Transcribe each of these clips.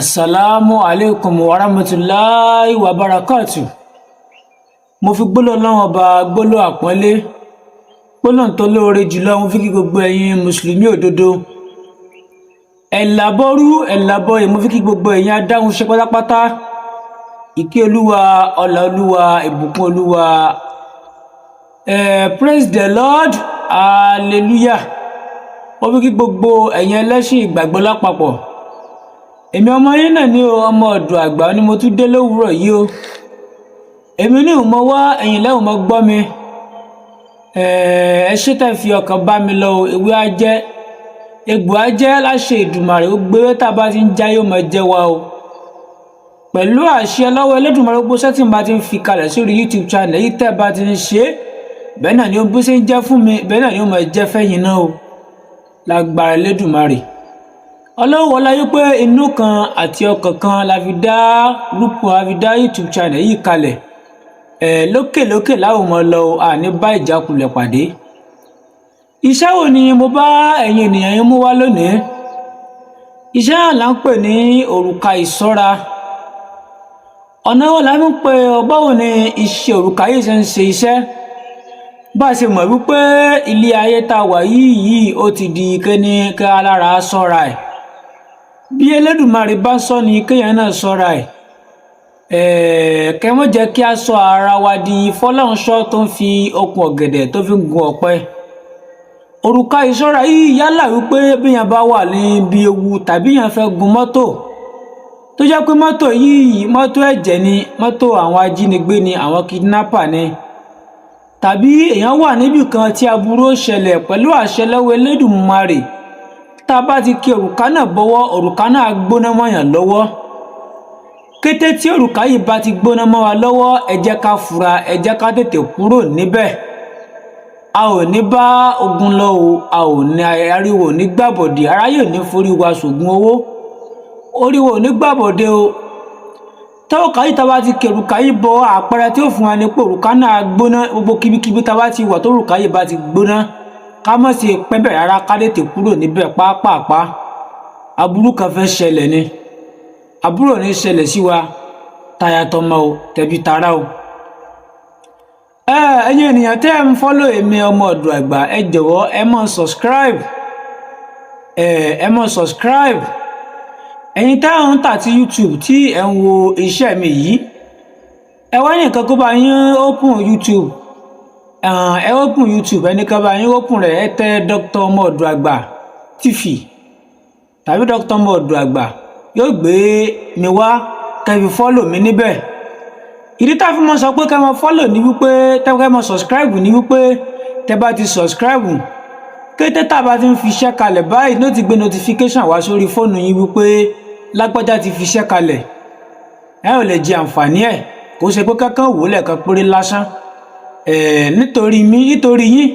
Asalaamu aleykum wa rahmatulahi wa barakatu. Mo fi gbólóhùn Ọlọ́run Ọba, gbólóhùn àpọ́nlé, gbólóhùn tó lóore jùlọ, mo fi kí gbogbo ẹ̀yin mùsùlùmí òdodo. Ẹ̀làbọ́rú ẹ̀làbọ̀yè, mo fi kí gbogbo ẹ̀yin adáhunṣe pátápátá. Ìkẹ́ Olúwa, ọlà Olúwa, ìbùkún Olúwa. Praise the Lord, hallelujah. Mo fi kí gbogbo ẹ̀yin ẹlẹ́sìn ìgbàgbọ́ lápapọ̀. Èmi ọmọ yín náà ní o, ọmọ ọ̀dọ̀ àgbà ni mo tún dé lówùúrọ̀ yìí o. Èmi ní ìmọ̀ wá, ẹ̀yin lẹ́hùn mọ́ gbọ́ mi. Ẹ ṣé tẹ́ fi ọkàn bá mi lọ o. Ewé á jẹ́, egbò á jẹ́, láṣẹ Èdùmàrè. Ó gbé tá a bá ti ń já, yóò máa jẹ́ wa o, pẹ̀lú àṣẹ lọ́wọ́ Elédùmarè. Gbogbo sẹ́tì bá ti ń fi kalẹ̀ sórí YouTube channel yìí, tẹ́ bá ti ń ṣe é, bẹ́ẹ̀ náà ni ó bó ṣe ń jẹ́ fún mi, bẹ́ẹ̀ náà ni ó máa jẹ́ fẹ́yìn náà o, lágbára Elédùmarè. Ọlọ́run wọlá yìí pé inú kan àti ọkàn kan la fi dá group, la fi dá YouTube channel yìí kalẹ̀. Ẹ̀ lókè lókè láwọn ọmọ lọ, àní bá ìjákulẹ̀ pàdé. Iṣẹ́ wo ni mo bá ẹ̀yin ènìyàn yín mú wá lónìí? Iṣẹ́ náà là ń pè ní òrùka ìṣọ́ra. Ọ̀nà wo la fi ń pè ọ? Báwo ni iṣẹ́ òrùka yìí ṣe ń ṣe iṣẹ́? Bá a ṣe mọ̀ wípé ilé ayé tá a wà yìí, ó ti di kéní kí alára ṣọ́ra ẹ̀. Bí Elédùmarè bá sọ ni kéèyàn náà ṣọ́ra ẹ̀. Kẹ́ mọ́ jẹ́ kí a sọ ara wa di fọlọ́runṣọ́ tó ń fi okùn ọ̀gẹ̀dẹ̀ tó fi ń gun ọ̀pẹ. Òrùka ìṣọ́ra yìí, yálà wípé bíyàn bá wà níbi ewu tàbí yàn fẹ́ gun mọ́tò tó jẹ́ pé mọ́tò yìí, mọ́tò ẹ̀jẹ̀ ni, mọ́tò àwọn ajínigbé ni, àwọn kidnapper ni, tàbí èèyàn wà níbì kan tí aburú ó ṣẹlẹ̀, pẹ̀lú àṣẹ lọ́wọ́ Elédùmarè, tá a bá ti kí òrùka náà bọ́wọ́, òrùka náà gbóná mọ́yàn lọ́wọ́. Kété tí òrùka yìí bá ti gbóná mọ́ wa lọ́wọ́, ẹ jẹ́ ká fura, ẹ jẹ́ ká tètè kúrò níbẹ̀. A ò ní bá ogun lọ o, a ò ní ariwo ní gbàbọ̀dè, aráyè ò ní forí wa ṣògùn owó, orí wa ò ní gbàbọ̀dè o. Tọ́wọ́ká yìí, tá a bá ti kí òrùka yìí bọ, àpẹẹrẹ tí ó fún wa ní pé òrùka náà gbóná. Gbogbo kíbíkíbi tá a bá ti wà tó òrùka yìí bá ti gbóná, ká má ṣe pẹ́ bẹ̀ rárá, ká tètè kúrò níbẹ̀ pápápá. Aburú kan fẹ́ ṣẹlẹ̀ ni, aburú ò ní ṣẹlẹ̀ sí wa, táyà tọmọ o, tẹbí tará o. Ẹ̀yin ènìyàn tẹ́ ẹ ń follow èmi ọmọ ọ̀dọ̀ àgbà, ẹ jọ̀wọ́, ẹ máa subscribe, ẹ máa subscribe. Ẹ̀yin tẹ́ ẹ ń tà tí YouTube tí ẹ ń wo iṣẹ́ mi yìí, ẹ wá ní nǹkan kó bá yín open YouTube. Ẹ open YouTube, ẹnì kan bá yín open rẹ̀. Ẹ tẹ Dr. Ọmọ ọ̀dọ̀ àgbà TV tàbí Dr. Ọmọ ọ̀dọ̀ àgbà, yóò gbé mi wá, kẹ́ fi follow mi níbẹ̀. Ìdí tá a fi mọ sọ pé kẹ́ mọ follow ní wípé tẹ́ mọ subscribe ní wípé tẹ́ bá ti subscribe, kété tá a bá ti ń fi iṣẹ́ kalẹ̀ báyìí, ló ti gbé notification wá sórí fóònù yín wípé lágbájá ti fi iṣẹ́ kalẹ̀. Ẹ ò lè jẹ àǹfààní ẹ̀, kó ṣe pé kankan wò lẹ́ẹ̀kan péré lásán. Ẹ̀ nítorí mi, nítorí yín,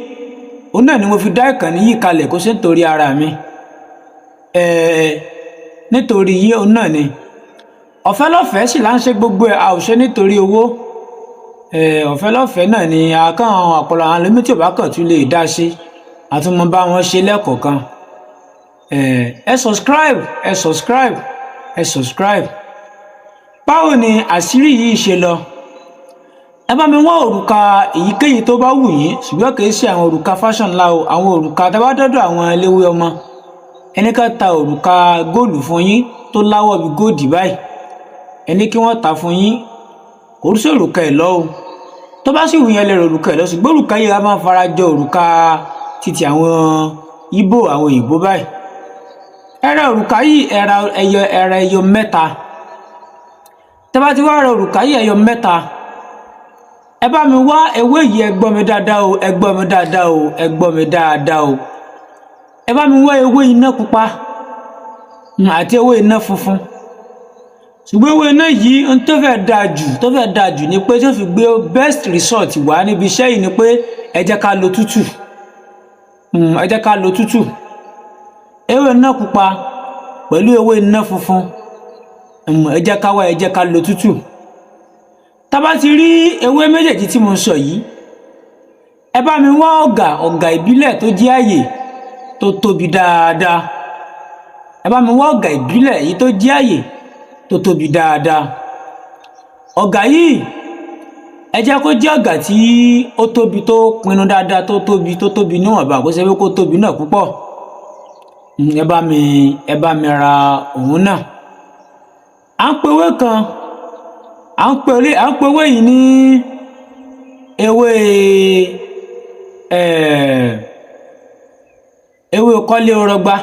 òun náà ni mo fi dá ìkànnì yìí kalẹ̀, kó ṣe nítorí ara mi. Ẹ̀ nítorí yín, òun náà ni. Ọ̀fẹ́ lọ́fẹ̀ẹ́ sì là ń ṣe gbogbo ẹ̀, a ò ṣe nítorí owó. Ọ̀fẹ́ lọ́fẹ̀ẹ́ náà ni. Àkàn ọ̀pọ̀lọpọ̀ àwọn ẹlòmíì tí ò bá kàn tún lè dá ṣe, àtúmọ̀ bá wọn ṣe lẹ́ẹ̀kọ̀ọ̀kan. Ẹ subscribe, ẹ subscribe, ẹ subscribe. Báwo ni àṣírí yìí ṣe lọ? Ẹ bá mi wá òrùka èyíkéyìí tó bá wù yín, ṣùgbọ́n kì í ṣe àwọn òrùka fashion ńlá o. Àwọn òrùka tẹ́ bá dọ́dọ̀ àwọn eléwé ọmọ, ẹni ká ta òrùka góòlù fún yín tó láwọ̀ bí góòdì báyìí, ẹni kí wọ́n ta fún yín. Kò sí òrùka ẹ̀ lọ o. Tó bá sì wù yẹn, lè rò òrùka ẹ̀ lọ, ṣùgbọ́n òrùka yìí á máa fara jọ òrùka títí àwọn Ìgbò, àwọn òyìnbó báyìí. Ẹ ra òrùka yìí, ẹ ra ẹyọ, ẹ ra ẹyọ mẹ́ta. Tẹ́ bá ti wá ra òrùka yìí ẹyọ mẹ́ta, ẹ bá mi wá ewé yìí. Ẹ gbọ́ mi dáadáa o, ẹ gbọ́ mi dáadáa o, ẹ gbọ́ mi dáadáa o. Ẹ bá mi wá ewé iná pupa àti ewé iná funfun. Ṣùgbọ́n ewé iná yìí ń tó fẹ́ dáa jù, tó fẹ́ dáa jù ni pé tó fi gbé best result wá níbi iṣẹ́ yìí ni pé ẹ jẹ́ ká lo tútù. Ẹ jẹ́ ká lo tútù. Ewé iná pupa pẹ̀lú ewé iná funfun, ẹ jẹ́ ká wá, ẹ jẹ́ ká lo tútù. Tá bá ti rí ewé méjèèjì tí mo ń sọ yìí, ẹ bá mi wá ọ̀gà, ọ̀gà ìbílẹ̀ tó jẹ́ àyè tó tóbi dáadáa. Ẹ bá mi wá ọ̀gà ìbílẹ̀ èyí tó jẹ́ àyè. tó tóbi dáadáa. Ọ̀gà yìí, ẹ jẹ́ kó jẹ́ ọ̀gà tí ó tóbi, tó pinnu dáadáa, tó tóbi níwọ̀nba, kó ṣe pé kó tóbi náà púpọ̀. Ẹ bá mi ra òun náà. À ń pe ewé kan, à ń pe ewé yìí ní ewé kọ́lé rọgbá.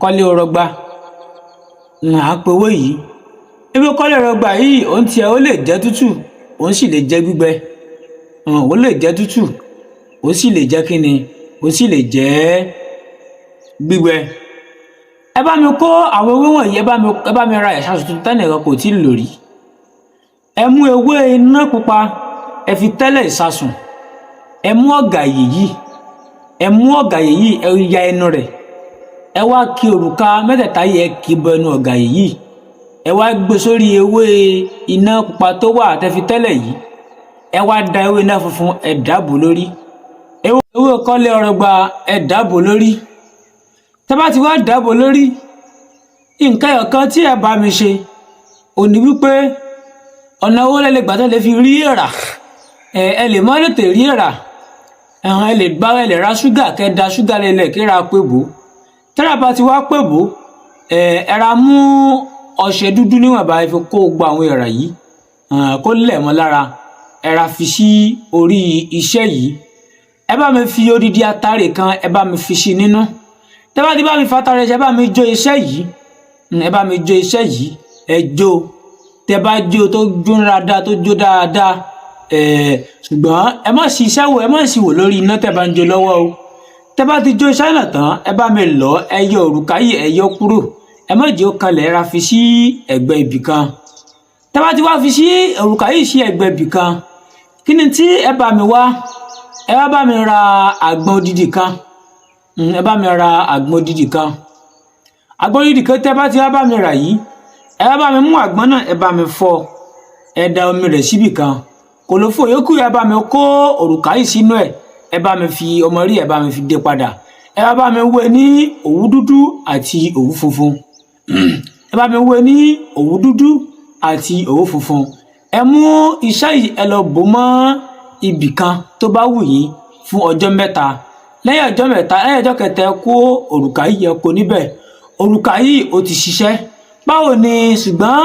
Kọ́lé rọgbá à ń pe ewé yìí. Ewé kọ́lé rọgbà yìí, òun tiẹ̀ ó lè jẹ́ tútù, òun sì lè jẹ́ gbígbẹ. Ó lè jẹ́ tútù, ó sì lè jẹ́ kíni, ó sì lè jẹ́ gbígbẹ. Ẹ bá mi kó àwọn ewé wọ̀nyí, ẹ bá mi ra ìṣasùn tuntun tẹ́nìkan kò tí ì lò rí. Ẹ mú ewé iná pupa, ẹ fi tẹ́lẹ̀ ìṣasùn. Ẹ mú ọ̀gàyè yìí, ẹ mú ọ̀gàyè yìí, ẹ ya ẹnu rẹ̀, ẹ wá kí òrùka mẹ́tẹ̀ẹ̀ta yìí, ẹ kì í bọ ẹnu ọ̀gàyè yìí. Ẹ wá gbé sórí ewé iná pupa tó wà tẹ́ fi tẹ́lẹ̀ yìí. Ẹ wá da ewé iná funfun, ẹ dàbò lórí. Ewé kọ́lé ọrọ̀gbà, ẹ dàbò lórí. Tẹ́ bá ti wá dàbò lórí, nǹkan ẹ̀kan tí ẹ bá mi ṣe ò ní wípé ọ̀nà owó lẹ lè gbà tó lè fi rí èèrà. Ẹ lè má tètè rí èèrà ẹ̀hàn, ẹ lè gbá, ẹ lè ra ṣúgà, kẹ́ da ṣúgà lélẹ̀ kí ra pé bò. Tẹ́lá bá ti wá pè bò, ẹ ra mú ọṣẹ dúdú níwọ̀nba, ẹ fi kó gbogbo àwọn èèrà yìí kó lẹ̀ mọ́ lára. Ẹ ra fi sí orí iṣẹ́ yìí. Ẹ bá mi fi odidi atare kan, ẹ bá mi fi sí nínú. Tẹ́ bá ti bá mi fatare, ẹ bá mi jó iṣẹ́ yìí. Ẹ bá mi jó iṣẹ́ yìí, ẹ jó. Tẹ́ bá jó tó jó dáadáa, tó jó dáadáa, ẹ ṣùgbọ́n ẹ má sì iṣẹ́ wò, ẹ má sì wò lórí iná tẹ́ bá ń jó lọ́wọ́ o. Tẹ́ bá ti jó iṣẹ́ náà tán, ẹ bá mi lọ, ẹ yọ òrùka yìí, ẹ yọ kúrò. Ẹ má jẹ́ ó kanlẹ̀. Ẹ ra fi sí ẹ̀gbẹ́ ibì kan. Tẹ́ bá ti wá fi sí òrùka yìí sí ẹ̀gbẹ́ ibì kan, kí ni tí ẹ bá mi wá? Ẹ wá bá mi ra àgbọn odidi kan. Ẹ bá mi ra àgbọn odidi kan. Àgbọn odidi kan tẹ́ bá ti wá bá mi rà yìí, ẹ wá bá mi mú àgbọn náà, ẹ bá mi fọ́, ẹ da omi rẹ̀ síbì kan. Kòlòfò yòókù, ẹ bá mi kó òrùka yìí sínú ẹ̀. Ẹ bá mi fi ọmọ rí, ẹ bá mi fi dé padà. Ẹ wá bá mi wé ní òwú dúdú àti òwú funfun. Ẹ bá mi wé ní òwú dúdú àti òwú funfun. Ẹ mú iṣẹ́ yìí, ẹ lọ bò mọ́ ibì kan tó bá wù yín fún ọjọ́ 3. Lẹ́yìn ọjọ́ 3, lẹ́yìn ọjọ́ kẹta, ẹ kó òrùka yìí, ẹ kó níbẹ̀. Òrùka yìí ó ti ṣiṣẹ́. Báwo ni? Ṣùgbọ́n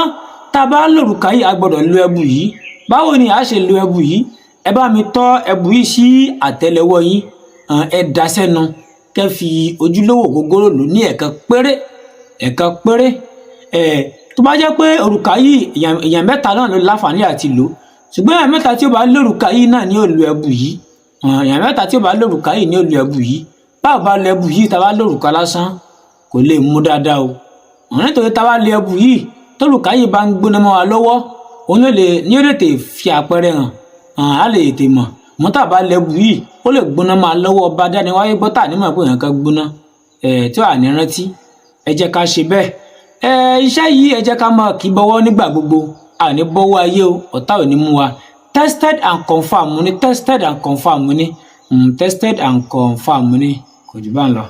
tá a bá lòrùka yìí, a gbọ́dọ̀ lo ẹbu yìí. Báwo ni a ṣe lo ẹbu yìí? Ẹ bá mi tọ́ ẹbu yìí sí àtẹ́lẹwọ́ yín, ẹ dà sẹ́nu, kẹ́ fi ojúlówó ògógóró lò ní ẹ̀ẹ̀kan péré, ẹ̀ẹ̀kan péré. Ẹ tó bá jẹ́ pé òrùka yìí, èèyàn mẹ́ta náà ló láǹfààní àti lò. Ṣùgbọ́n èèyàn mẹ́ta tí ó bá lórùka yìí náà ni ó lo ẹbu yìí. Èèyàn mẹ́ta tí ó bá lórùka yìí ni ó lo ẹbu yìí. Báwo bá lo ẹbu yìí, tá a bá lórùka lásán, kò lè mú dáadáa o. Nítorí tá a bá lo ẹbu yìí, tórùka yìí bá ń gbóná mọ́ wa lọ́wọ́, òun ló lè ní ó lè tè fi àpẹẹrẹ hàn, á lè tètè mọ̀ mọ́. Tá a bá lo ẹbu yìí, ó lè gbóná máa lọ́wọ́, ọba dání wáyé gbọ́ tà nímọ̀ pé nǹkan gbóná ẹ̀ tí wàá ní rántí. Ẹ jẹ́ ká ṣe bẹ́ẹ̀. Ẹ iṣẹ́ yìí, ẹ jẹ́ ká máa kí bọ́wọ́ nígbà gbogbo. Àní bọ́wọ́ ayé o, ọ̀tá ò ní mú wa. Tested and confirmed ni, tested and confirmed ni, tested and confirmed ni. Kò jù bá ń lọ.